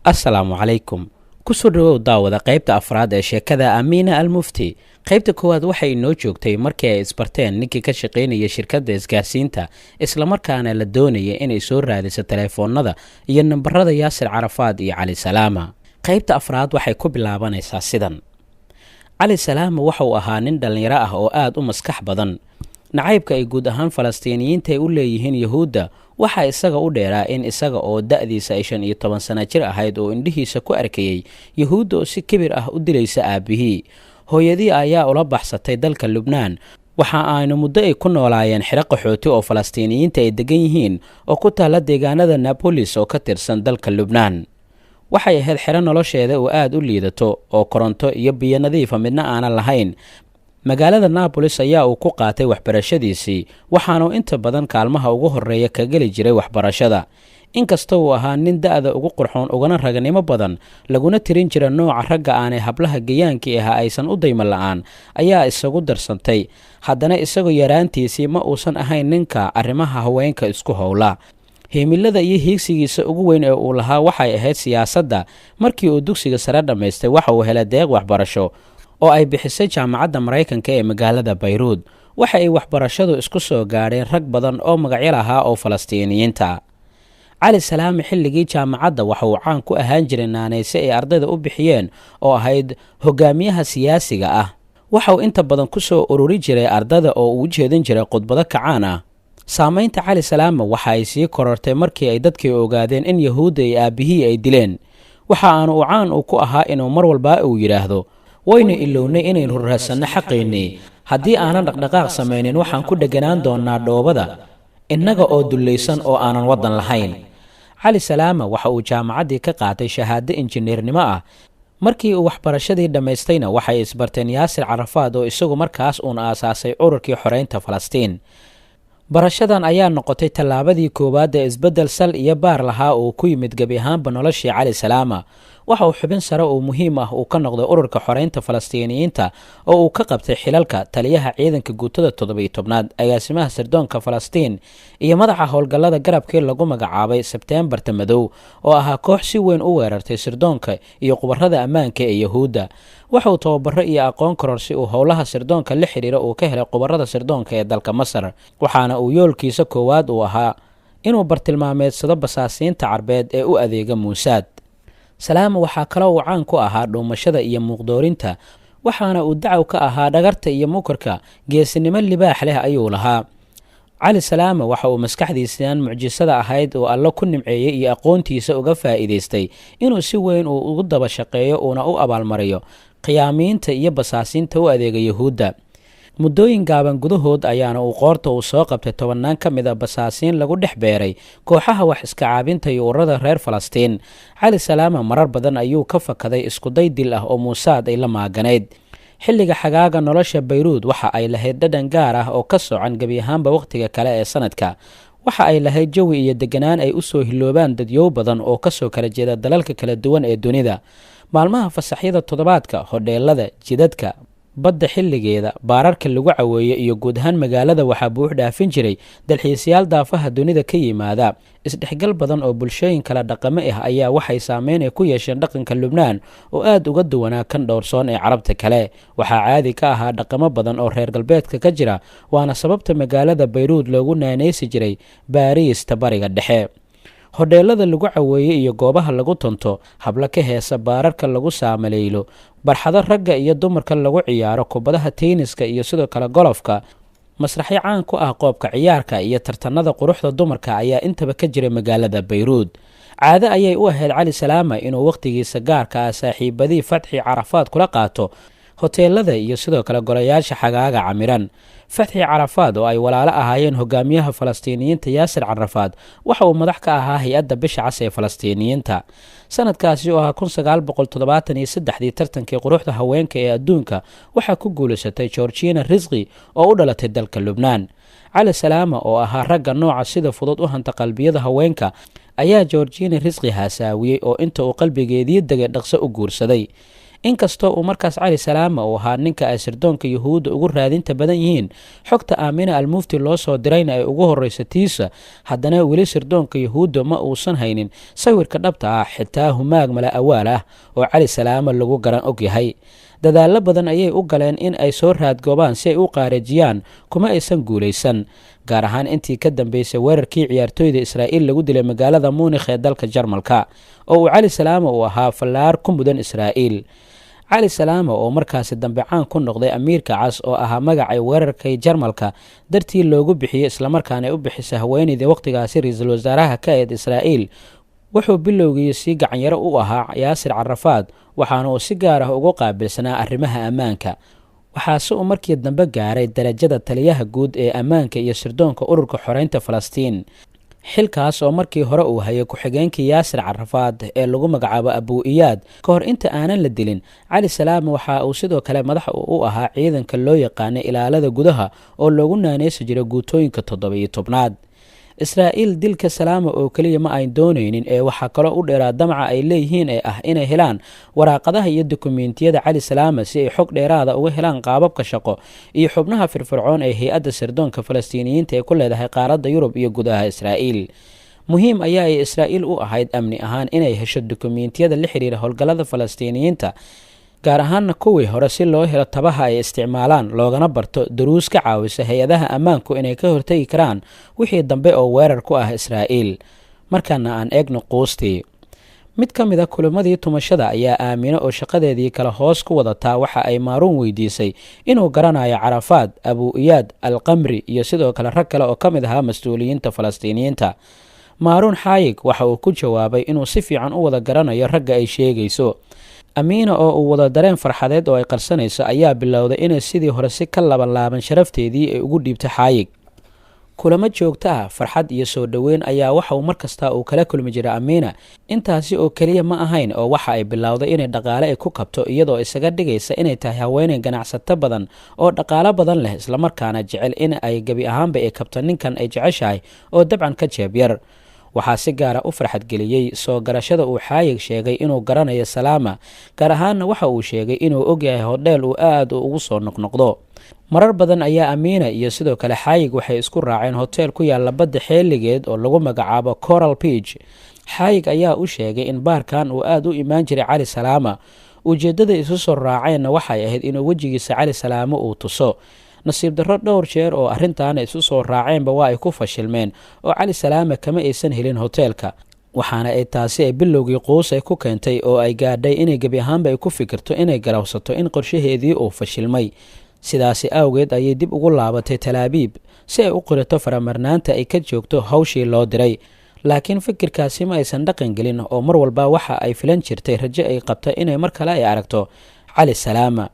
Assalaamu calaykum. Kusoo dhawow, daawada, qaybta afraad ee sheekada Amiina Almufti. Qaybta koowaad waxay inoo joogtay markii ay isbarteen ninkii ka shaqaynaya shirkadda isgaarsiinta, islamarkaana la doonaya inay soo raadiso teleefoonada iyo nambarada Yaasir Carafaad iyo Cali Salaama. Qaybta afraad waxay ku bilaabanaysaa sidan: Cali Salaama waxa uu ahaa nin dhallinyaro ah oo aada u maskax badan. Nacaybka ay guud ahaan Falastiiniyiinta ay u leeyihiin Yahuudda waxaa isaga u dheeraa in isaga oo da'diisa ay 15 sana jir ahayd oo indhihiisa ku arkayey Yahuudda oo si kibir ah u dilaysa aabbihii. Hooyadii ayaa ula baxsatay dalka Lubnaan. Waxa aanu muddo ay ku noolaayeen xero qaxooti oo Falastiiniyiinta ay degan yihiin oo ku taalla deegaanada Nabolis oo ka tirsan dalka Lubnaan. Waxay ahayd xero nolosheeda oo aada u liidato oo koronto iyo biyo nadiifa midna aanan lahayn. Magaalada Nabolis ayaa uu ku qaatay waxbarashadiisii, waxaanuu inta badan kaalmaha ugu horreeya ka geli jiray waxbarashada. Inkasta uu ahaa nin da'da ugu qurxoon ugana raganimo badan, laguna tirin jira nooca ragga aanay hablaha gayaankii ahaa aysan u daymo la'aan ayaa isagu darsantay, haddana isagoo yaraantiisii ma uusan ahayn ninka arrimaha haweenka isku howla. Himilada iyo hiigsigiisa ugu weyn ee uu lahaa waxay ahayd siyaasadda. Markii uu dugsiga sare dhammaystay, waxa uu helay deeq waxbarasho oo ay bixisay jaamacadda Maraykanka ee magaalada Bayruud. Waxa ay waxbarashadu isku soo gaadheen rag badan oo magacyo lahaa oo Falastiiniyiinta. Cali Salaame xilligii jaamacadda waxa uu caan ku ahaan jiray naanayse ay ardayda u bixiyeen oo ahayd hogaamiyaha siyaasiga ah. Waxa uu inta badan ku soo ururi jiray ardada oo uu u jeedin jiray khudbado kacaan ah. Saamaynta Cali Salaame waxa ay sii korortay markii ay dadkii ogaadeen in Yahuudda iyo aabbihii ay dileen. Waxa aanu uu caan uu ku ahaa inuu mar walbaa uu yidhaahdo: "Waynu ilownay inaynu raadsanno xaqaynii. Haddii aanan dhaqdhaqaaq samaynin, waxaan ku dheganaan doonnaa dhoobada innaga oo dullaysan oo aanan waddan lahayn." Cali Salaama waxa uu jaamacaddii ka qaatay shahaado injineernimo ah. Markii uu waxbarashadii dhammaystayna, waxay isbarteen Yaasir Carafaad oo isagu markaas uun aasaasay ururkii xoreynta Falastiin. Barashadan ayaa noqotay tallaabadii koowaad ee isbeddel sal iyo baar lahaa uu ku yimid gebi ahaanba noloshii Cali Salaama. Waxa uu xubin sare oo muhiim ah uu ka noqday ururka xoreynta Falastiiniyiinta oo uu ka qabtay xilalka taliyaha ciidanka guutada 17aad, agaasimaha sirdoonka Falastiin iyo madaxa howlgallada garabkii lagu magacaabay Sebteembarta Madow, oo ahaa koox si weyn u weerartay sirdoonka iyo khubarada ammaanka ee Yahuudda. Waxa uu tababaro iyo aqoon kororsi uu howlaha sirdoonka la xiriira uu ka helay khubarada sirdoonka ee dalka Masar, waxaana uu yoolkiisa koowaad uu ahaa inuu bartilmaameedsado basaasiinta Carbeed ee u adeega Muusaad. Salaama waxaa kaloo uu caan ku ahaa dhuumashada iyo muuqdoorinta, waxaana uu dacaw ka ahaa dhagarta iyo mukarka. Geesinimo libaax leh ayuu lahaa Cali Salaama. Waxa uu maskaxdiisan mucjisada ahayd oo Allo ku nimceeyey iyo aqoontiisa uga faa'iidaystay inuu si weyn uu ugu daba shaqeeyo uuna u abaalmariyo khiyaamiinta iyo basaasiinta u adeega Yahuudda. Muddooyin gaaban gudahood ayaana uu qoorta uu soo qabtay tobannaan ka mid a basaasiin lagu dhex beeray kooxaha wax iska caabinta iyo ururada reer Falastiin. Cali Salaama marar badan ayuu ka fakaday iskuday dil ah oo Muusaad ay la maaganayd. Xilliga xagaaga, nolosha Bayruud waxa ay lahayd dhadhan gaar ah oo ka socan gebi ahaanba wakhtiga kale ee sanadka. Waxa ay lahayd jawi iyo deganaan ay u soo hiloobaan dadyow badan oo kasoo kala jeeda dalalka kala duwan ee dunida. Maalmaha fasaxyada toddobaadka, hodheelada, jidadka, badda xilligeeda, baararka lagu caweeyo iyo guud ahaan magaalada waxaa buux dhaafin jiray dalxiisayaal daafaha dunida ka yimaada. Isdhexgal badan oo bulshooyin kala dhaqamo ah ayaa waxay saameyn ay ku yeesheen dhaqanka Lubnaan oo aada uga duwanaa kan dhowrsoon ee Carabta kale. Waxaa caadi ka ahaa dhaqamo badan oo reer galbeedka ka jira, waana sababta magaalada Bayruud loogu naanaysi jiray Baariista Bariga Dhexe. Hodheelada lagu caweeye iyo goobaha lagu tunto, hablo ka heesa baararka lagu saamaleylo, barxado ragga iyo dumarka lagu ciyaaro kubadaha teeniska iyo sidoo kale golofka, masraxyo caan ku ah qoobka ciyaarka iyo tartanada quruxda dumarka ayaa intaba ka jiray magaalada Bayruud. Caado ayay u ahayd Cali Salaama inuu wakhtigiisa gaarka ah saaxiibadii Fatxi Carafaad kula qaato hoteelada iyo sidoo kale golayaasha xagaaga camiran. Fatxi Carafaad oo ay walaalo ahaayeen hogaamiyaha Falastiiniyiinta Yaasir Carafaad, waxa uu madax ka ahaa hay-adda Bisha Cas ee Falastiiniyiinta. Sanadkaasi oo ahaa 1973dii, tartankii quruxda haweenka ee adduunka waxaa ku guulaysatay Georgina Risqi oo u dhalatay dalka Lubnaan. Cali Salaama oo ahaa ragga nooca sida fudud u hanta qalbiyada haweenka ayaa Georgina Risqi haasaawiyey oo inta uu qalbigeedii degay dhaqso u guursaday. Inkastoo uu markaas Cali Salaama uu ahaa ninka ay sirdoonka Yuhuudda ugu raadinta badan yihiin, xogta Aamina Almufti loo soo dirayna ay ugu horreyso tiisa, haddana weli sirdoonka Yuhuudda ma uusan haynin sawirka dhabta ah, xitaa humaag mala awaal ah oo Cali Salaama lagu garan og yahay. Dadaallo badan ayay u galeen in ay soo raadgoobaan si ay u qaarajiyaan, kuma aysan guulaysan, gaar ahaan intii ka dambeysay weerarkii ciyaartooyda Israa'iil lagu dilay magaalada Muunikh ee dalka Jarmalka, oo uu Cali Salaama uu ahaa fallaar ku mudan Israa'iil. Cali Salaama oo markaasi dambe caan ku noqday Amiirka Cas, oo ahaa magacay weerarkii Jarmalka dartii loogu bixiyey, islamarkaana ay u bixisay haweeneydii wakhtigaasi ra-iisul wasaaraha ka eed Israa'iil, wuxuu bilowgii sii gacanyaro u ahaa Yaasir Carafaad, waxaana uu si gaar ah ugu qaabilsanaa arrimaha ammaanka. Waxaase uu markii dambe gaaray darajada taliyaha guud ee ammaanka iyo sirdoonka ururka xoreynta Falastiin, xilkaas oo markii hore uu hayay ku-xigeenkii Yaasir Carafaad ee lagu magacaabo Abuu Iyaad ka hor inta aanan la dilin. Cali Salaama waxa uu sidoo kale madax u ahaa ciidanka loo yaqaanay ilaalada gudaha oo loogu naaneysi jiray guutooyinka 17aad. Israa'iil dilka Salaama oo keliya ma ayn doonaynin, ee waxaa kaloo u dheeraa damaca ay leeyihiin ee ah inay helaan waraaqadaha iyo dukumeentiyada Cali Salaama si ay xog dheeraada uga helaan qaababka shaqo iyo xubnaha firfircoon ee hay-adda sirdoonka Falastiiniyiinta ee ku leedahay qaaradda Yurub iyo gudaha Israa'iil. Muhiim ayaa ay Israa'iil u ahayd amni ahaan inay hesho dukumeentiyada la xiriira howlgallada Falastiiniyiinta, gaar ahaana kuwii hore, si loo helo tabaha ay isticmaalaan loogana barto duruus ka caawisa hay-adaha ammaanku inay ka hortegi karaan wixii dambe oo weerar ku ah Israa'iil. Markaana aan eegno quustii. Mid ka mid a kulimadii tumashada ayaa Aamino oo shaqadeedii kale hoos ku wadataa waxa ay Maaruun weydiisay inuu garanayo Carafaad, Abuu Iyaad Alqamri iyo sidoo kale rag kale oo ka mid ahaa mas-uuliyiinta Falastiiniyiinta. Maaruun Xaayig waxa uu ku jawaabay inuu si fiican u wada garanayo ragga ay sheegayso. Amiina oo uu wada dareen farxadeed oo ay qarsanayso ayaa bilowday inay sidii hore si ka labanlaaban sharafteedii ay ugu dhiibto Xaayig. Kulamo joogto ah, farxad iyo soo dhoweyn ayaa waxa uu mar kasta uu kala kulmi jiray Amiina. Intaasi oo keliya ma ahayn, oo waxa ay bilowday inay dhaqaale ay ku kabto, iyadoo isaga dhigaysa inay tahay haweeney ganacsato badan oo dhaqaalo badan leh, islamarkaana jecel in ay gebi ahaanba ay kabto ninkan ay jeceshahay oo dabcan ka jeeb yar. Waxaa si gaara u farxadgeliyey soo garashada uu Xaayig sheegay inuu garanayo Salaama, gaar ahaanna waxa uu sheegay inuu ogyahay hodheel uu aad ugu soo noqnoqdo. Marar badan ayaa Amiina iyo sidoo kale Xaayig waxay isku raaceen hoteel ku yaalla badda xeeligeed oo lagu magacaabo Coral Beach. Xaayig ayaa u sheegay in baarkan uu aad u imaan jiray Cali Salaama, ujeeddada isu soo raaceenna waxay ahayd inuu wejigiisa Cali Salaamo uu tuso. Nasiib darro, dhowr jeer oo arrintaana isu soo raaceenba waa ay ku fashilmeen oo Cali Salaama kama aysan helin hoteelka, waxaana ay taasi ay bilowgii quus ay ku keentay oo ay gaadhay inay gebi ahaanba ay ku fikirto inay garawsato in qorshaheedii uu fashilmay. Sidaasi awgeed ayay dib ugu laabatay Talaabiib si ay u qirato faramarnaanta ay ka joogto hawshii loo diray. Laakiin fikirkaasi ma aysan dhaqan gelin, oo mar walba waxa ay filan jirtay rajo ay qabto inay mar kale ay aragto Cali Salaama.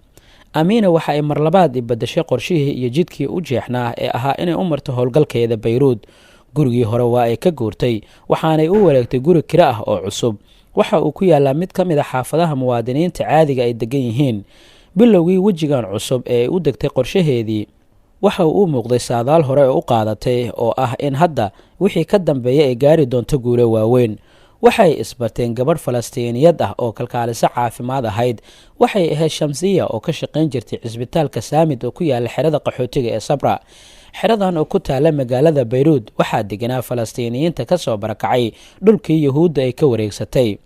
Amiina waxa ay marlabaad ibadashay qorshihii iyo jidkii u jeexnaa ee ahaa inay u marto howlgalkeeda Bayruud. Gurigii hore waa ay ka guurtay, waxaanay u wareegtay guri kiro ah oo cusub. Waxa uu ku yaallaa mid ka mid a xaafadaha muwaadiniinta caadiga ay degan yihiin. Bilowgii wejigan cusub ee ay u degtay qorshaheedii waxa uu u muuqday saadaal hore oo u qaadatay oo ah in hadda wixii ka dambeeya ay gaari doonto guulo waaweyn. Waxay isbarteen gabadh Falastiiniyad ah oo kalkaaliso caafimaad ahayd. Waxay ahayd Shamsiya oo ka shaqayn jirtay cisbitaalka Saamid oo ku yaala xerada qaxootiga ee Sabra. Xeradan oo ku taala magaalada Bayruud waxaa deganaa Falastiiniyiinta ka soo barakacay dhulkii Yuhuudda ay ka wareegsatay.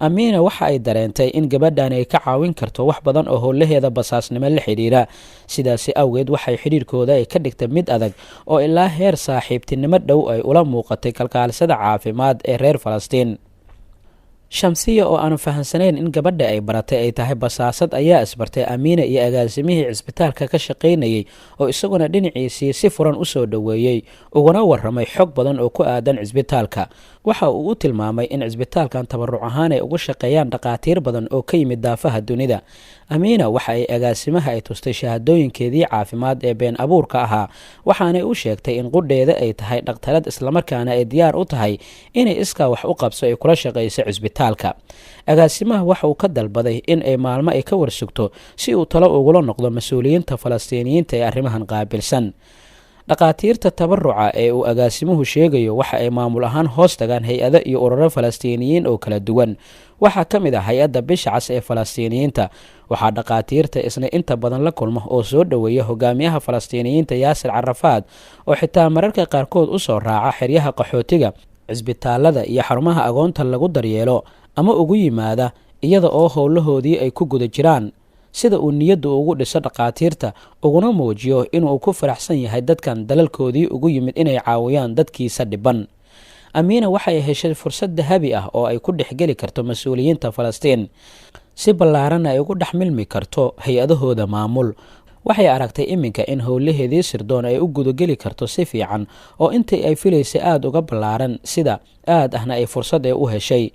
Amiina waxa ay dareentay in gabadhan ay ka caawin karto wax badan oo howlaheeda basaasnimo la xidhiira. Sidaasi awgeed waxay xidhiirkooda ay ka dhigtay mid adag oo ilaa heer saaxiibtinimo dhow ay ula muuqatay kalkaalisada caafimaad ee reer Falastiin. Shamsiya oo aanu fahansanayn in gabadha ay baratay ay tahay basaasad ayaa isbartay Amiina iyo agaasimihii cisbitaalka ka shaqaynayay, oo isaguna dhinaciisii si furan u soo dhoweeyey uguna warramay xog badan oo ku aadan cisbitaalka. Waxa uu u tilmaamay in cisbitaalkan tabaruc ahaan ay uga shaqeeyaan dhakhaatiir badan oo ka yimid daafaha dunida. Amiina waxa ay agaasimaha ay tustay shahaadooyinkeedii caafimaad ee been abuurka ahaa, waxaanay u sheegtay in qudheeda ay tahay dhakhtarad, islamarkaana ay diyaar u tahay inay iskaa wax u qabso ay kula shaqayso cisbitaalka. Agaasimaha waxa uu ka dalbaday in ay maalmo ay ka warsugto si uu talo ugula noqdo mas-uuliyiinta Falastiiniyiinta ee arrimahan qaabilsan. Dhakhaatiirta tabaruca ee uu agaasimuhu sheegayo waxa ay maamul ahaan hoos tagaan hay-ado iyo ururo Falastiiniyiin oo kala duwan. Waxaa ka mid ah hay-adda Bisha Cas ee Falastiiniyiinta. Waxaa dhakhaatiirta isna inta badan la kulma oo soo dhoweeya hogaamiyaha Falastiiniyiinta Yaasir Carafaad, oo xitaa mararka qaarkood u soo raaca xeryaha qaxootiga, cisbitaalada iyo xarumaha agoonta lagu daryeelo, ama ugu yimaada iyada oo howlahoodii ay ku guda jiraan, sida uu niyaddu ugu dhiso dhakhaatiirta uguna muujiyo inuu ku faraxsan yahay dadkan dalalkoodii ugu yimid inay caawiyaan dadkiisa dhiban. Amiina waxay heshay fursad dahabi ah oo ay ku dhexgeli karto mas-uuliyiinta Falastiin, si ballaaranna ay ugu dhex milmi karto hay-adahooda maamul. Waxay aragtay iminka in howlaheedii sirdoon ay u gudageli karto si fiican oo intii ay filaysay aada uga ballaaran, sida aad ahna ay fursad ee u heshay.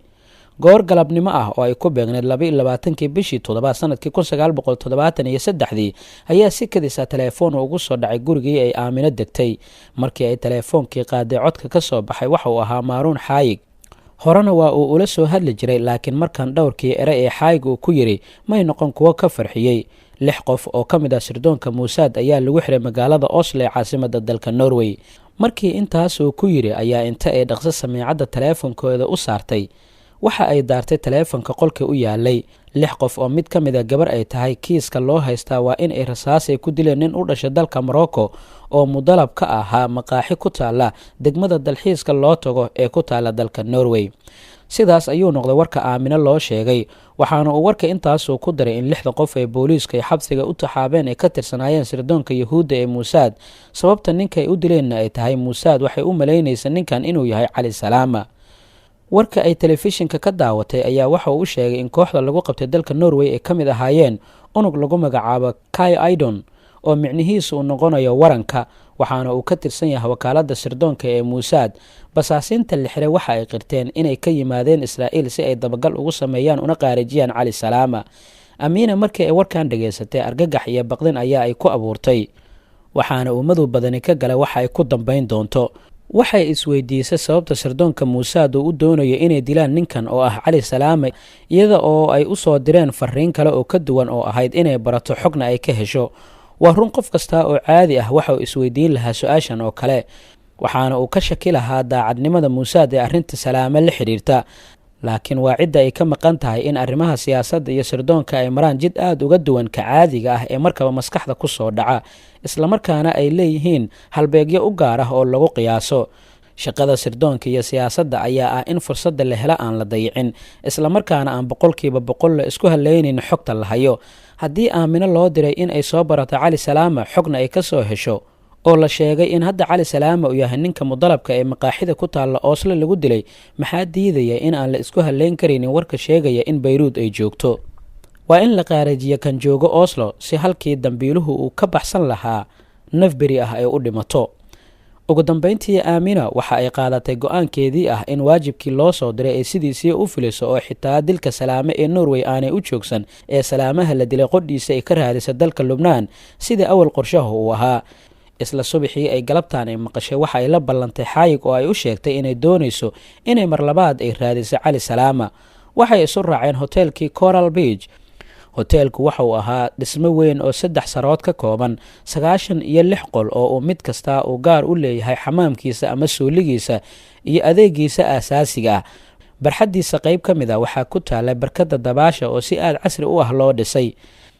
Goor galabnimo ah oo ay ku beegneyd 22-kii bishii toddobaad sanadkii 1973-dii ayaa si kadisa teleefoon ugu soo dhacay gurigii ay Aamino degtay. Markii ay teleefoonkii qaaday, codka ka soo baxay waxa uu ahaa Maaruun Xaayig. Horena waa uu ula soo hadli jiray, laakiin markan dhowrkii ere ee Xaayig uu ku yidhi may noqon kuwo ka farxiyey. 6 qof oo ka mid ah sirdoonka Muusaad ayaa lagu xiray magaalada Oslo ee caasimada dalka Norway. Markii intaas uu ku yidhi ayaa inta ay dhaqso samiicadda teleefonkooda u saartay waxa ay daartay taleefonka qolka u yaalay. 6 qof oo mid ka mid a gabar ay tahay, kiiska loo haystaa waa in ay rasaasay ku dileen nin u dhashay dalka Morocco oo mudalab ka ahaa maqaaxi ku taalla degmada dalxiiska loo tago ee ku taalla dalka Norway. Sidaas ayuu noqday warka Aamino loo sheegay, waxaana uu warka intaasuu ku daray in 6da qof ee booliiska ay xabsiga u taxaabeen ay ka tirsanaayeen sirdoonka Yahuudda ee Muusaad, sababta ninka ay u dileenna ay tahay Muusaad waxay u malaynaysa ninkan inuu yahay Cali Salaama. Warka ay telefishinka ka daawatay ayaa waxa uu u sheegay in kooxda lagu qabtay dalka Norway ay ka mid ahaayeen unug lagu magacaabo Kai Idon, oo micnihiisu uu noqonayo waranka, waxaana uu ka tirsan yahay wakaaladda sirdoonka ee Muusaad. Basaasiinta la xiray waxa ay qirteen inay ka yimaadeen Israa'iil si ay dabagal ugu sameeyaan una qaarijiyaan Cali Salaama. Amiina markii ay warkan dhegaysatay, argagax iyo baqdin ayaa ay ku abuurtay, waxaana uu madow badani ka galay waxa ay ku dambayn doonto. Waxay isweydiisay sababta sirdoonka Muusaad uu u doonayo inay dilaan ninkan oo ah Cali Salaame, iyada oo ay u soo direen fariin kale oo ka duwan oo ahayd inay barato xogna ay ka hesho. Waa run, qof kasta oo caadi ah waxa uu isweydiin lahaa su-aashan oo kale, waxaana uu ka shaki lahaa daacadnimada Muusaad ee arrinta Salaame la xidhiirta. Laakiin waa cidda ay ka maqan tahay in arrimaha siyaasadda iyo sirdoonka ay maraan jid aada uga duwan ka caadiga ah ee markaba maskaxda ku soo dhaca, islamarkaana ay leeyihiin halbeegyo u gaar ah oo lagu qiyaaso. Shaqada sirdoonka iyo siyaasadda ayaa ah in fursadda la helo aan la dayicin, islamarkaana aan 100% la isku haleynayn xogta la hayo. Haddii Aamino loo diray in ay soo barato Cali Salaama xogna ay ka soo hesho, oo la sheegay in hadda Cali Salaama uu yahay ninka mudalabka ee maqaaxida ku taalla Oosle lagu dilay, maxaa diidaya in aan la isku halleyn karaynin warka sheegaya in Bayruud ay joogto? Waa in la qaarajiyo kan joogo Oslo si halkii dambiiluhu uu ka baxsan lahaa naf beri ah ay u dhimato. Ugu dambayntii Aamina waxa ay qaadatay go-aankeedii ah in waajibkii loo soo diray ay sidiisii u filiso, oo xitaa dilka Salaame ee Norway aanay u joogsan ee Salaamaha la dilay qodhiisa ay ka raadisa dalka Lubnaan sidii awal qorshaha uu ahaa. Isla subaxii ay galabtaan ay maqashay waxa ay la ballantay Xaayig oo ay u sheegtay inay doonayso inay mar labaad ay raadiso Cali Salaama. Waxay isu raaceen hoteelkii Coral Beach. Hoteelku waxa uu ahaa dhismo weyn oo 3 sarood ka kooban, 96 qol oo uu mid kastaa uu gaar u leeyahay xamaamkiisa ama suuligiisa iyo adeegiisa aasaasiga ah. Barxaddiisa qayb ka mid a waxaa ku taalla barkadda dabaasha oo si aada casri u ah loo dhisay.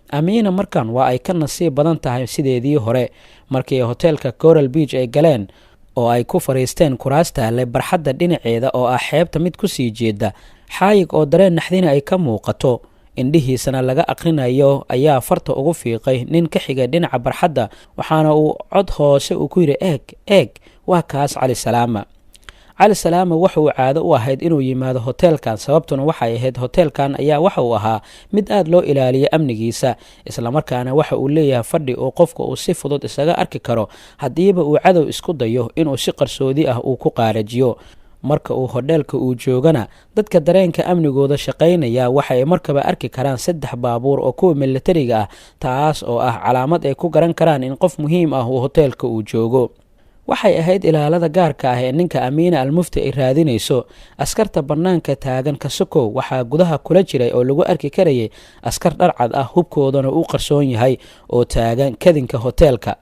Amiina markan waa ay ka nasiib badan tahay sideedii hore. Markii hoteelka Coral Beach ay galeen oo ay ku fadhiisteen kuraas taallay barxadda dhinaceeda oo ah xeebta mid ku sii jeeda, Xaayig oo dareen naxdina ay ka muuqato indhihiisana laga aqrinayo ayaa farta ugu fiiqay nin ka xigay dhinaca barxadda, waxaana uu cod hoose uu ku yidhi: "Eeg, eeg, waa kaas Cali Salaama." Cali Salaama waxa uu caado u ahayd inuu yimaado hoteelkan, sababtuna waxay ahayd hoteelkan ayaa waxa uu ahaa mid aada loo ilaaliyo amnigiisa, islamarkaana waxa uu leeyahay fadhi oo qofka uu si fudud isaga arki karo haddiiba uu cadow isku dayo inuu si qarsoodi ah uu ku qaarajiyo. Marka uu hodheelka uu joogana, dadka dareenka amnigooda shaqaynaya waxa ay markaba arki karaan 3 baabuur oo kuwa milatariga ah, taas oo ah calaamad ay ku garan karaan in qof muhiim ah uu hoteelka uu joogo. Waxay ahayd ilaalada gaarka ah ee ninka Amiina Almufti ay raadinayso. Askarta bannaanka taagan kasokow waxaa gudaha kula jiray oo lagu arki karayay askar dharcad ah, hubkoodana uu qarsoon yahay oo taagan kadinka hoteelka.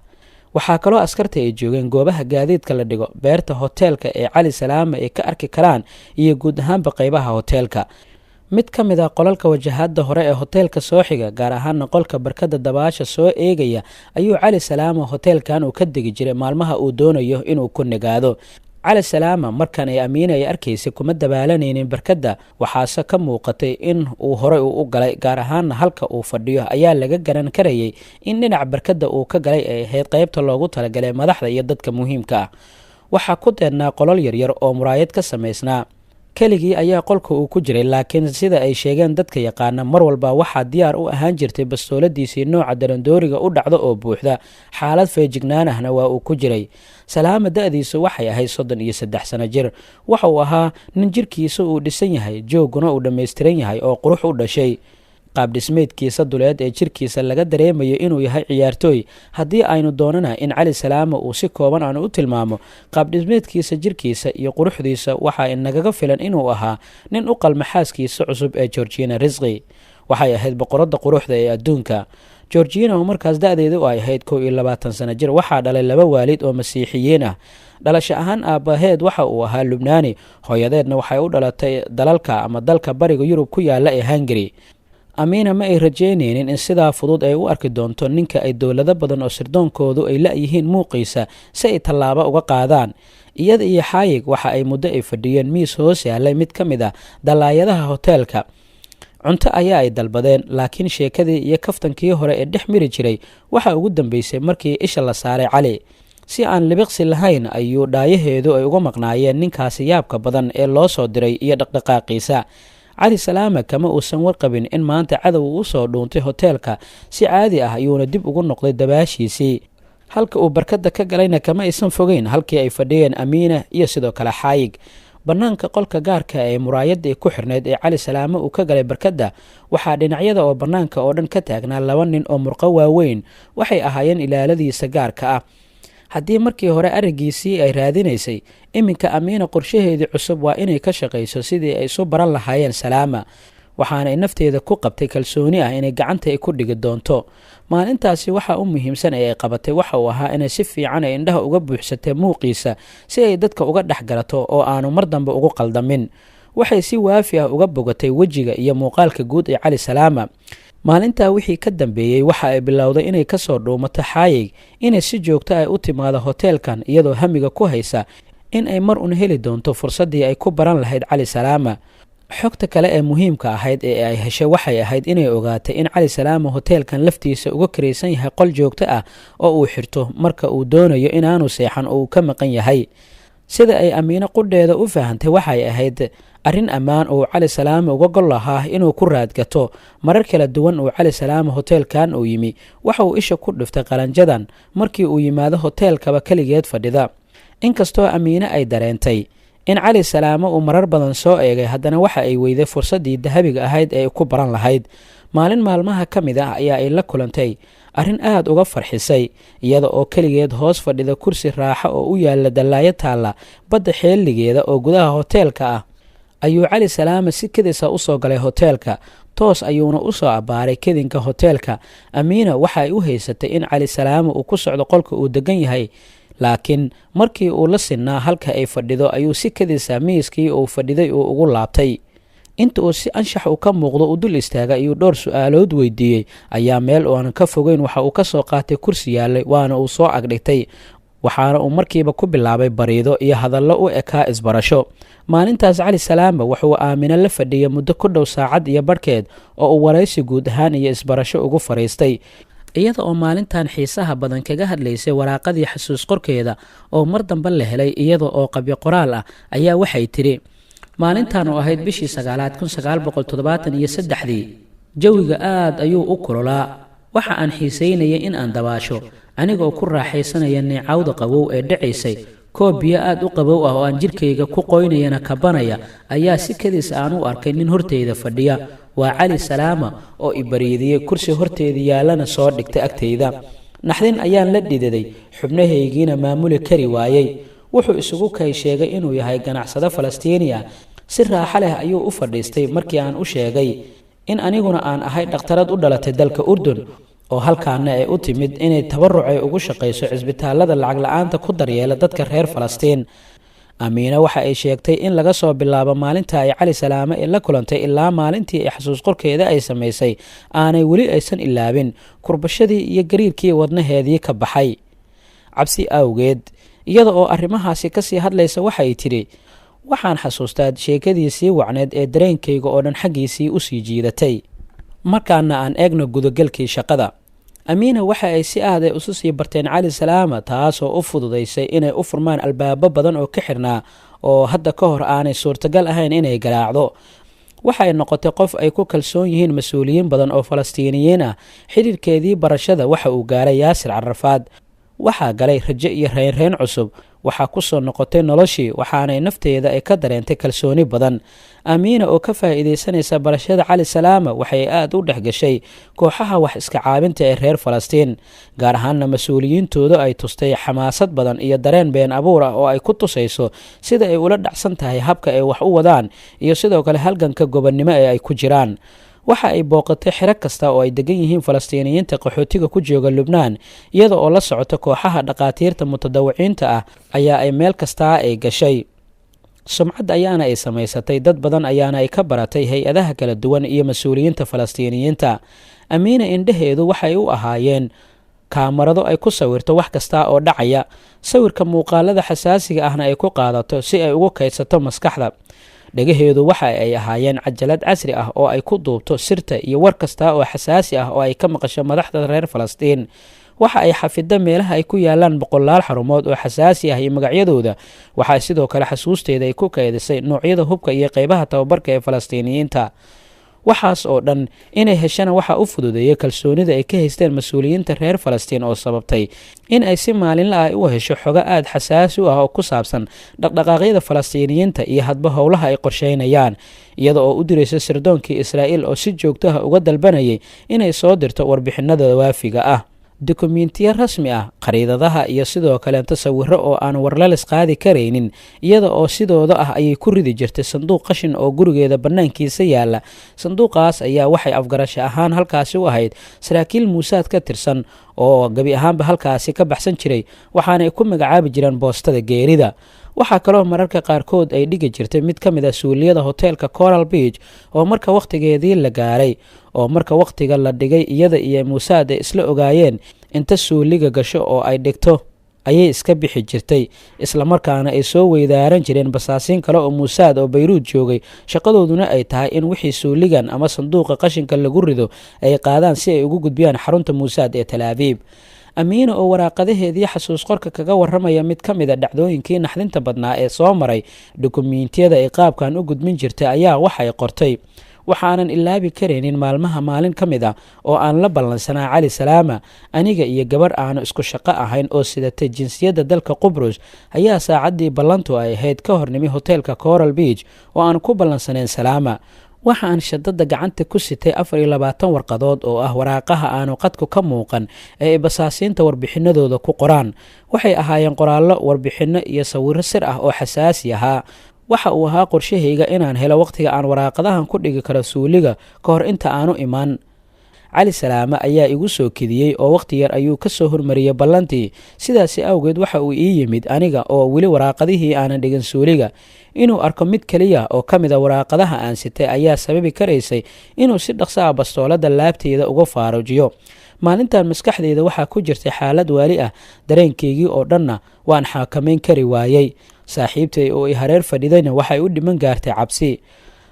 Waxaa kaloo askarta ay joogeen goobaha gaadiidka la dhigo, beerta hoteelka ee Cali Salaama ay ka arki karaan iyo guud ahaanba qeybaha hoteelka. Mid ka mid ah qolalka wajahada hore ee hoteelka soo xiga, gaar ahaana qolka barkada dabaasha soo eegaya, ayuu Cali Salaama hoteelkan uu ka degi jiray maalmaha uu doonayo inuu ku nagaado. Cali Salaama markan ay Amiina ay arkaysay kuma dabaalanaynin barkadda, waxaase ka muuqatay in uu horey uu u galay, gaar ahaana halka uu fadhiyo ayaa laga garan karayay in dhinac barkadda uu ka galay ay ahayd qeybta loogu talagalay madaxda iyo dadka muhiimka ah. Waxaa ku deednaa qolol yaryar oo muraayad ka samaysnaa. Keligii ayaa qolka uu ku jiray, laakiin sida ay sheegeen dadka yaqaana, mar walba waxaa diyaar u ahaan jirtay bastooladiisii nooca darandooriga u dhacdo oo buuxda, xaalad feejignaan ahna waa uu ku jiray. Salaama da-diisu waxay ahayd 33 sano jir. Waxa uu ahaa nin jirkiisa uu dhisan yahay, jooguna uu dhammaystiran yahay oo qurux u dhashay. Qaabdhismeedkiisa duleed ee jirkiisa laga dareemayo inuu yahay ciyaartooy. Haddii aynu doonana in Cali Salaama uu si kooban aanu u tilmaamo qaabdhismeedkiisa, jirkiisa iyo quruxdiisa, waxaa inagaga filan inuu ahaa nin u qalma xaaskiisa cusub ee Georgina Risqi. Waxay ahayd boqoradda quruxda ee adduunka. Georgina oo markaas da-deedu ay ahayd 21 sano jir, waxaa dhalay laba waalid oo Masiixiyiin ah. Dhalasho ahaan aabbaheed waxa uu ahaa Lubnaani, hooyadeedna waxay u dhalatay dalalka ama dalka bariga Yurub ku yaala ee Hungary. Amiina ma ay rajeynaynin in sidaa fudud ay u arki doonto ninka ay dowlado badan oo sirdoonkoodu ay la-yihiin muuqiisa si ay tallaabo uga qaadaan. Iyada iyo Xaayig waxa ay muddo ay fadhiyeen miis hoos yaalay mid ka mid ah dalaayadaha hoteelka. Cunto ayaa ay dalbadeen, laakiin sheekadii iyo kaftankii hore ee dhex miri jiray waxaa ugu dambeysay markii isha la saaray Cali. Si aan libiqsi lahayn ayuu dhaayaheedu ay uga maqnaayeen ninkaasi yaabka badan ee loo soo diray iyo dhaqdhaqaaqiisa. Cali Salaama kama uusan warqabin in maanta cadow uu usoo dhuuntay hoteelka. Si caadi ah ayuuna dib ugu noqday dabaashiisii. Halka uu barkadda ka galayna kama aysan fogeyn halkii ay fadhiyeen Amiina iyo sidoo kale Xaayig. Bannaanka qolka gaarka ee muraayadii ku xirnayd ee Cali Salaame uu ka galay barkadda, waxaa dhinacyada oo bannaanka oo dhan ka taagnaa laba nin oo murqo waaweyn. Waxay ahaayeen ilaaladiisa gaarka ah. Haddii markii hore araggiisii ay raadinaysay, iminka Amiina qorshaheedii cusub waa inay ka shaqayso sidii ay isu baran lahaayeen Salaama, waxaanay nafteeda ku qabtay kalsooni ah inay gacanta ay ku dhigi doonto. Maalintaasi waxa u muhiimsan ee ay qabatay waxa uu ahaa inay si fiican ay indhaha uga buuxsatay muuqiisa si ay dadka uga dhex garato oo aanu mar dambe ugu qaldamin. Waxay si waafi ah uga bogatay wejiga iyo muuqaalka guud ee Cali Salaama. Maalintaa wixii ka dambeeyey waxa ay bilowday inay kasoo dhuumato Xaayig, inay si joogto ay u timaado hoteelkan, iyadoo hamiga ku haysa in ay mar un heli doonto fursaddii ay ku baran lahayd Cali Salaama. Xogta kale ee muhiimka ahayd ee ay heshay waxay ahayd inay ogaatay in Cali Salaama hoteelkan laftiisa uga karaysan yahay qol joogto ah oo uu xirto marka uu doonayo inaanu seexan oo uu ka maqan yahay. Sida ay Amiino qudheeda u fahantay, waxay ahayd arrin ammaan uu Cali Salaama uga gol lahaa inuu ku raadgato. Marar kala duwan uu Cali Salaama hoteelkan uu yimi, waxa uu isha ku dhiftay qalanjadan markii uu yimaado hoteelkaba keligeed fadhida. Inkastoo Amiine ay dareentay in Cali Salaame uu marar badan soo eegay, haddana waxa ay weyday fursaddii dahabiga ahayd ee ku baran lahayd. Maalin maalmaha ka mid ah ayaa ay la kulantay arrin aad uga farxisay. Iyada oo keligeed hoos fadhida kursi raaxo oo u yaala dallaayo taalla badda xeeligeeda oo gudaha hoteelka ah, ayuu Cali Salaame si kedisa usoo galay hoteelka, toos ayuuna usoo abbaaray kedinka hoteelka. Amiina waxa ay u haysatay in Cali Salaame uu ku socdo qolka uu degan yahay, laakiin markii uu la sinnaa halka ay fadhido ayuu si kedisa miiskii uu fadhiday uu ugu laabtay. Inta uu si anshax uu ka muuqdo uu dul istaagay ayuu dhowr su-aalood weydiiyey, ayaa meel oo aan ka fogeyn waxa uu ka soo qaatay kursi yaallay, waana uu soo agdhigtay, waxaana uu markiiba ku bilaabay bariido iyo hadallo u ekaa isbarasho. Maalintaas Cali Salaama wuxuu Aamino la fadhiyay muddo ku dhow saacad iyo barhkeed oo uu waraysi guud ahaan iyo isbarasho ugu fadhiistay. Iyada oo maalintan xiisaha badan kaga hadlaysay waraaqadii xasuus qorkeeda oo mar dambe la helay iyada oo qabyo qoraal ah, ayaa waxay tidhi: Maalintan oo ahayd bishii sagaalaad 1973dii, jawiga aad ayuu u kulolaa. Waxa aan xiisaynayay in aan dabaasho, anigoo ku raaxaysanaya neecawda qabow ee dhacaysay, koob biyo aad u qabow ah oo aan jirkayga ku qoynayana kabanaya, ayaa si kadis aan u arkay nin hortayda fadhiya. Waa Cali Salaama oo i bariidiyey, kursi horteeda yaallana soo dhigtay agtayda. Naxdin ayaan la dhidaday, xubnahaygiina maamuli kari waayey. Wuxuu isugu kay sheegay inuu yahay ganacsado Falastiini ah. Si raaxo leh ayuu u fadhiistay markii aan u sheegay in aniguna aan ahay dhakhtarad u dhalatay dalka Urdun. Oo halkaana ay u timid inay tabaruc ay ugu shaqayso cisbitaalada lacag la-aanta ku daryeela dadka reer Falastiin. Amiina waxa ay sheegtay in laga soo bilaabo maalinta ay Cali Salaame ay la kulantay ilaa maalintii ay xasuus qorkeeda ay samaysay aanay weli aysan ilaabin kurbashadii iyo gariirkii wadnaheedii ka baxay cabsi awgeed. Iyada oo arrimahaasi kasii hadlaysa waxay tidhi: "Waxaan xasuustaa sheekadiisii wacneed ee dareenkayga oo dhan xaggiisii usii jiidatay." Markaana aan eegno gudagalkii shaqada. Amiina waxa ay si aad ay isu sii barteen Cali Salaama, taasoo u fududaysay inay u furmaan albaabo badan oo ka xirnaa oo hadda ka hor aanay suurtagal ahayn inay garaacdo. Waxay noqotay qof ay ku kalsoon yihiin mas-uuliyiin badan oo Falastiiniyiin ah. Xiriirkeedii barashada waxa uu gaaray Yaasir Carafaad. Waxaa galay rajo iyo reynreyn cusub. Waxaa ku soo noqotay noloshii, waxaanay nafteeda ay ka dareentay kalsooni badan. Amiina oo ka faa'iidaysanaysa barashada Cali Salaama waxay aada u dhex gashay kooxaha wax iska caabinta ee reer Falastiin, gaar ahaana mas-uuliyiintooda ay tustay xamaasad badan iyo dareen been abuur ah oo ay ku tusayso sida ay ula dhacsan tahay habka ay wax u wadaan iyo sidoo kale halganka gobonnimo ee ay ku jiraan. Waxa ay booqatay xero kasta oo ay degan yihiin Falastiiniyiinta qaxootiga ku jooga Lubnaan, iyada oo la socota kooxaha dhakhaatiirta mutadawiciinta ah ayaa ay meel kastaa ay gashay. Sumcad ayaana ay samaysatay, dad badan ayaana ay ka baratay hay-adaha kala duwan iyo mas-uuliyiinta Falastiiniyiinta. Amiina indhaheedu waxay u ahaayeen kaamarado ay ku sawirto wax kasta oo dhacaya, sawirka muuqaalada xasaasiga ahna ay ku qaadato si ay ugu kaydsato maskaxda. Dhegaheedu waxa ay ahaayeen cajalad casri ah oo ay ku duubto sirta iyo war kasta oo xasaasi ah oo ay ka maqasho madaxda reer Falastiin. Waxa ay xafidda meelaha ay ku yaalaan boqolaal xarumood oo xasaasi ah iyo magacyadooda. Waxaa sidoo kale xasuusteeda ay ku kaydisay noocyada hubka iyo qeybaha tababarka ee Falastiiniyiinta. Waxaas oo dhan inay heshana waxaa u fududeeyay kalsoonida ay ka haysteen mas-uuliyiinta reer Falastiin, oo sababtay in ay si maalinla ah u hesho xogo aada xasaasi u ah oo ku saabsan dhaqdhaqaaqyada Falastiiniyiinta iyo hadba howlaha ay qorsheynayaan, iyada oo u diraysa sirdoonkii Israa'iil oo si joogto ah uga dalbanayay inay soo dirto warbixinada waafiga ah, dukumentiyo rasmi ah, khariidadaha iyo sidoo kaleeto sawiro oo aan warlalis qaadi karaynin. Iyada oo sidooda ah ayay ku ridi jirtay sanduuq qashin oo gurigeeda bannaankiisa yaala. Sanduuqaas ayaa waxay afgarasho ahaan halkaasi u ahayd saraakiil Muusaad ka tirsan oo gebi ahaanba halkaasi ka baxsan jiray, waxaanay ku magacaabi jireen boostada geerida. Waxaa kaloo mararka qaarkood ay dhigi jirtay mid ka mid ah suuliyada hoteelka Coral Beach, oo marka wakhtigeedii la gaaray oo marka wakhtiga la dhigay iyada iyo Muusaad ay isla ogaayeen, inta suuliga gasho oo ay dhigto ayay iska bixi jirtay, islamarkaana ay soo weydaaran jireen basaasiin kale oo Muusaad oo Bayruud joogay, shaqadooduna ay tahay in wixii suuligan ama sanduuqa qashinka lagu rido ay qaadaan si ay ugu gudbiyaan xarunta Muusaad ee Talaabiib. Amiina oo waraaqadaheedii xasuus qorka kaga warramaya mid ka mid ah dhacdooyinkii naxdinta badnaa ee soo maray dukumiintiyada ay qaabkan u gudbin jirtay ayaa waxay qortay: "Waxaanan ilaabi karaynin maalmaha maalin ka mid ah oo aan la ballansanaa Cali Salaama. Aniga iyo gabadh aanu isku shaqo ahayn oo sidatay jinsiyadda dalka Qubrus ayaa saacaddii ballantu ay ahayd ka hornimi hoteelka Coral Beach oo aan ku ballansaneen Salaama. Waxa aan shadada gacanta ku sitay 24 warqadood oo ah waraaqaha aanu qadku ka muuqan ee ay basaasiinta warbixinadooda ku qoraan. Waxay ahaayeen qoraallo, warbixinno iyo sawirro sir ah oo xasaasi ahaa. Waxa uu ahaa qorshahayga inaan helo wakhtiga aan waraaqadahan ku dhigi karo suuliga ka hor inta aanu imaan. Cali Salaame ayaa igu soo kediyey oo wakhti yar ayuu ka soo hormariyey ballantii. Sidaasi awgeed waxa uu ii yimid aniga oo weli waraaqadihii aanan dhigin suuliga. Inuu arko mid keliya oo ka mid ah waraaqadaha aan sitay ayaa sababi karaysay inuu si dhaqso ah bastoolada laabteeda uga faarujiyo. Maalintan maskaxdeyda waxaa ku jirtay xaalad waali ah, dareenkaygii oo dhanna waan xakamayn kari waayey. Saaxiibtay oo i hareer fadhidayna waxay u dhiman gaartay cabsi."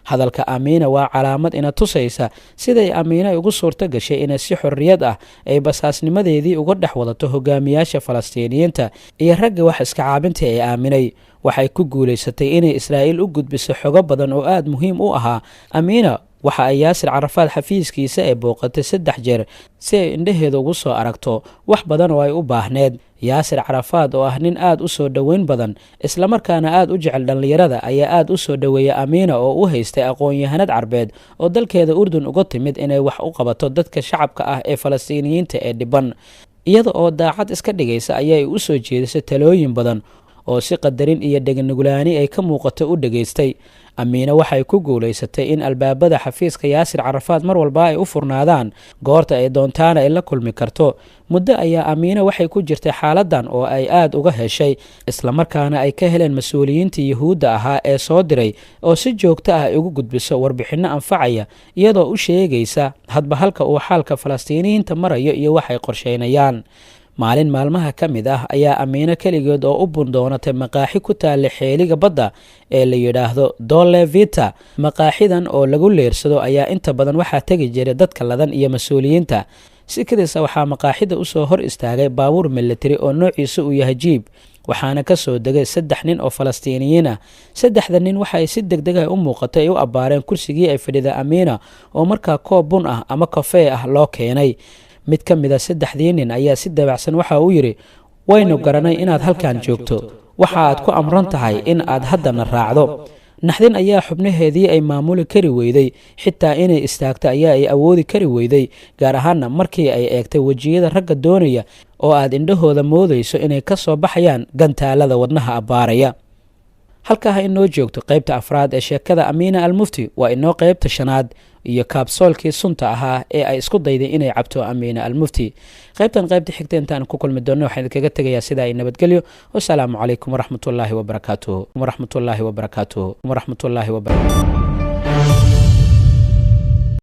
Hadalka Amiina waa calaamad ina tusaysa siday Amiina ugu suurto gashay inay si xorriyad ah ay basaasnimadeedii uga dhex wadato hogaamiyaasha Falastiiniyiinta iyo ragga wax iska caabinta ee aaminay. Waxay ku guulaysatay inay Israa'iil u gudbiso xogo badan oo aada muhiim u ahaa. Amiina waxa ay Yaasir Carafaad xafiiskiisa ee booqatay 3 jeer si ay indhaheeda ugu soo aragto wax badan oo ay u baahneed. Yaasir Carafaad oo ah nin aada u soo dhoweyn badan, islamarkaana aada u jecel dhallinyarada, ayaa aada u soo dhoweeyay Amiina oo u haystay aqoon-yahanad carbeed oo dalkeeda Urdun uga timid inay wax u qabato dadka shacabka ah ee Falastiiniyiinta ee dhiban. Iyada oo daacad iska dhigaysa ayay u soo jeedisay talooyin badan oo si qadarin iyo dheganugulaani ay ka muuqato u dhegaystay. Amiine waxay ku guulaysatay in albaabada xafiiska Yaasir Carafaad mar walba ay u furnaadaan, goorta ay doontaana ay la kulmi karto. Muddo ayaa Amiine waxay ku jirtay xaaladan oo ay aada uga heshay, islamarkaana ay ka heleen mas-uuliyiintii Yuhuudda ahaa ee soo diray oo si joogto ah ay ugu gudbiso warbixinno anfacaya, iyadoo u sheegaysa hadba halka uu xaalka Falastiiniyiinta marayo iyo waxay qorsheynayaan. Maalin maalmaha ka mid ah ayaa Amiino keligeed oo u bundoonatay maqaaxi ku taalla xeeliga badda ee la yidhaahdo Dole Vita. Maqaaxidan oo lagu leersado ayaa inta badan waxaa tegi jiray dadka ladan iyo mas-uuliyiinta. Si kadisa waxaa maqaaxida usoo hor istaagay baabuur militari oo noociisa uu yahay jiib, waxaana ka soo degay 3 nin oo Falastiiniyiin ah. 3da nin waxa ay si degdeg ah u muuqatay ay u abbaareen kursigii ay fadhida Amiina oo markaa koob bun ah ama kafee ah loo keenay. Mid ka mid a 3dii nin ayaa si dabacsan waxa uu yidhi, waynu garanay inaad halkan joogto, waxa aad ku amran tahay in aad haddana raacdo. Naxdin ayaa xubnaheedii ay maamuli kari weyday, xitaa inay istaagto ayaa ay awoodi kari weyday, gaar ahaana markii ay eegtay wejiyada ragga doonaya oo aad indhahooda moodayso inay ka soo baxayaan gantaalada wadnaha abbaaraya. Halkaa ha inoo joogto qaybta afraad ee sheekada Amiina Almufti. Waa inoo qaybta shanaad iyo kaabsoolkii sunta ahaa ee ay isku dayday inay cabto Amiina Almufti. Qaybtan qaybta xigta intaan ku kulmi doonno waxaan idinkaga tegayaa sidaa ay nabadgelyo. Wasalaamu calaykum waraxmatullaahi wabarakaatuhu, waraxmatullaahi wabarakaatuhu, waraxmatullaahi wabarakatuh.